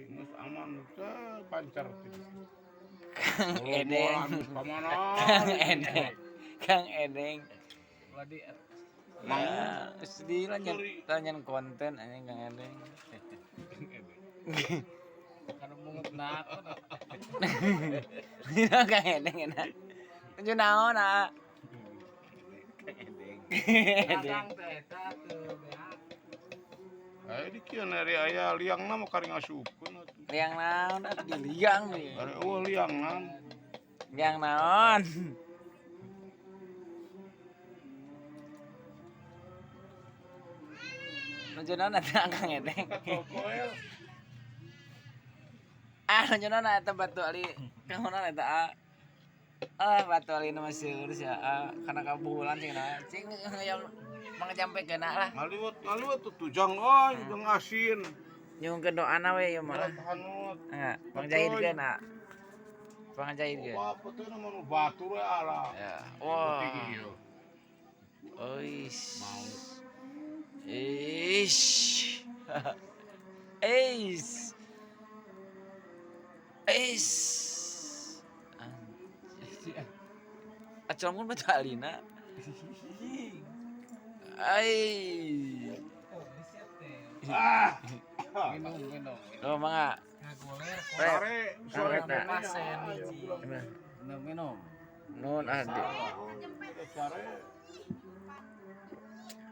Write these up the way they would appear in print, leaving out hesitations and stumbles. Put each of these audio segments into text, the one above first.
Geus aman teh pancar teh. Kang Edeng. Ka mana? Kang Edeng. Kang Edeng. Wadi Mang Sedih lah nyen konten anjing Kang Edeng. kan mungut nak. Kang Edeng enak. Nuju naon ah? Kang Edeng. Edeng. Kang teh eta teu beak. Aya di kieu ari aya liangna mah kari ngasupkeun atuh. Liang naon atuh di liang nih. Ari eueuh liangna. Liang naon? Nuju naon eta Kang Edeng? Tokoel. Ah, nuju naon eta batu ali. Kang naon eta ah? Ah, batu ali nu masih urus ya. Ah, kana kabulan cing nah. Cing yang mangjampekeun lah. Ngaliwat ngaliwat tuh tujang euy, jeung asin. Nyungkeun doana we ieu mah lah. Hanut. Enggak, pangjahitkeun ah. Pangjahitkeun. Apa teh nama nu batur we ala. Ya. Wah. Tinggi ieu. Oish. Ish. Ish. Ish. Anjir. Acolongkeun batu alina. Ai. Ah. Minum minum. Oh, mangga. Ngagoler Sore sore Nah. pasen hiji. Minum minum. Nun ah. Sore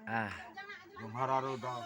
Ah. jeung harareudang.